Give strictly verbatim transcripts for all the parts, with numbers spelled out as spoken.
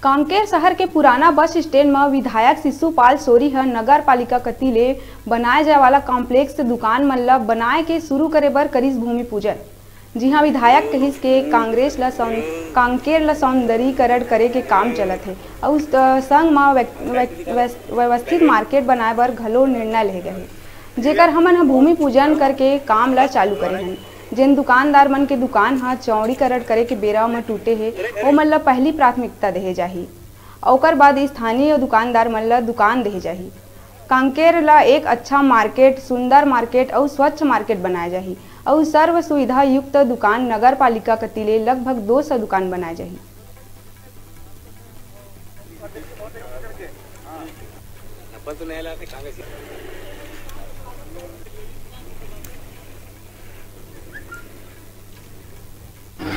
कांकेर शहर के पुराना बस स्टैंड म विधायक शिशुपाल सोरी ह नगर पालिका कति ले बनाए जाए वाला कॉम्प्लेक्स दुकान मन ल बनाए के शुरू करे बर करिस भूमि पूजन। जिहां विधायक कहिस के कांग्रेस ल सौं-, कांकेर ल सौंदर्यीकरण करे के काम चलत हे अउ स-, संग म व्यक-, व्यक-, व्यस-, व्यवस्थित मार्केट बनाए बर घलो निर्णय लेहे गए हे, जेकर हमन ह भूमि पूजन करके काम ल चालू करे हन। जेन दुकानदार मन के दुकान ह चौड़ीकरण करे के बेरा म टूटे हे, ओमन ल पहली प्राथमिकता देहे जाही। ओकर बाद स्थानीय दुकानदार मन ल दुकान देहे जाही। कांकेर ल एक अच्छा मार्केट, सुंदर मार्केट अउ स्वच्छ मार्केट बनाए जाही अउ सर्व सुविधा युक्त दुकान नगर पालिका कति ले लगभग दो सौ दुकान बनाए जाही।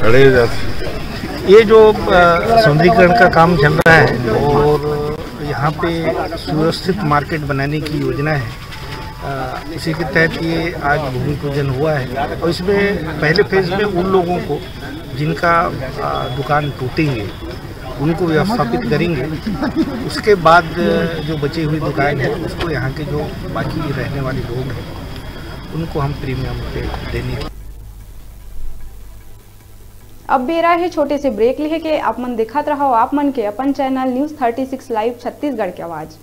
खड़े हो जाते। ये जो, अ, सौंदर्यीकरण का काम चल रहा है और यहाँ पे सुव्यवस्थित मार्केट बनाने की योजना है, अ, इसी के तहत ये आज भूमि पूजन हुआ है और इसमें पहले फेज में उन लोगों को जिनका, अ, दुकान टूटी है, उनको व्यवस्थापित करेंगे। उसके बाद जो बची हुई दुकान है, उसको यहाँ के जो बाकी रहने वाले लोग हैं, उनको हम प्रीमियम पे देने की। अब बेरा हे छोटे से ब्रेक लेहे के। आप मन देखत रहव आप मन के अपन channel news thirty six live Chhattisgarh के आवाज़।